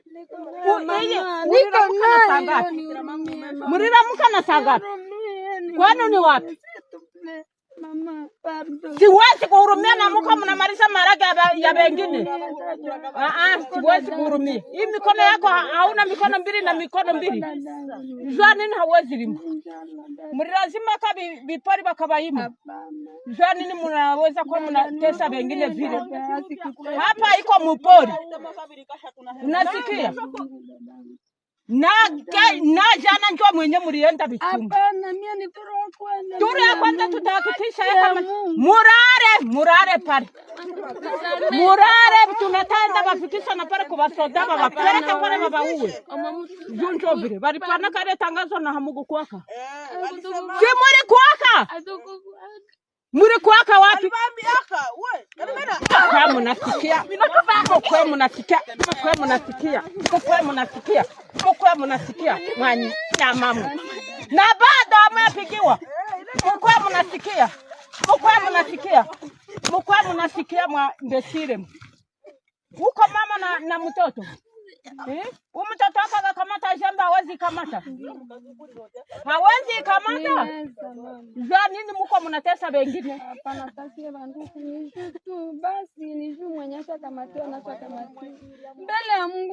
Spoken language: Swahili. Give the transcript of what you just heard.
Niko nayo, nihurumie mama. Mliramuka na saa ngapi? Nihurumie, Kwenu ni wapi? nihurumie. Mama, pardon. Siwezi kuhurumia na muko mnamaliza marage ya wengine. Ah ah, siwezi kuhurumia. Hii mikono yako hauna mikono mbili na mikono mbili. Jua nini hauwezi lima? Mlilazima ka bipori bakabaima. Jua nini mnaweza kuwa mnatesa wengine vile? Hapa iko mupori. Unasikia? Na na jana njoo mwenye mlienda vichungu. Hapana, mie ni turu ya kwanza. Turu ya kwanza tutahakikisha ya kama Mungu. murare murare pale murare, tunatenda bafikisha na pale kubasoda babapeleke pale babauwe junjo vile balipana kale tangazo na hamugu kwaka si muri kwaka muri kwaka wapi? Kwa munasikia kwa munasikia kwa munasikia kwa munasikia kwa munasikia mwanyamamu na bado amepigiwa mkwa munasikia mkwa munasikia mkwa munasikia mwa mbesire uko mama na mtoto eh? Huyu mtoto wako akakamata jembe hawezi kamata, hawezi kamata. Ninaweza, mama. Jua nini muko mnatesa wengine? Hapana, tasie banduku ni juu tu basi, ni juu mwenye ashakamatiwa na ashakamatiwa mbele ya Mungu.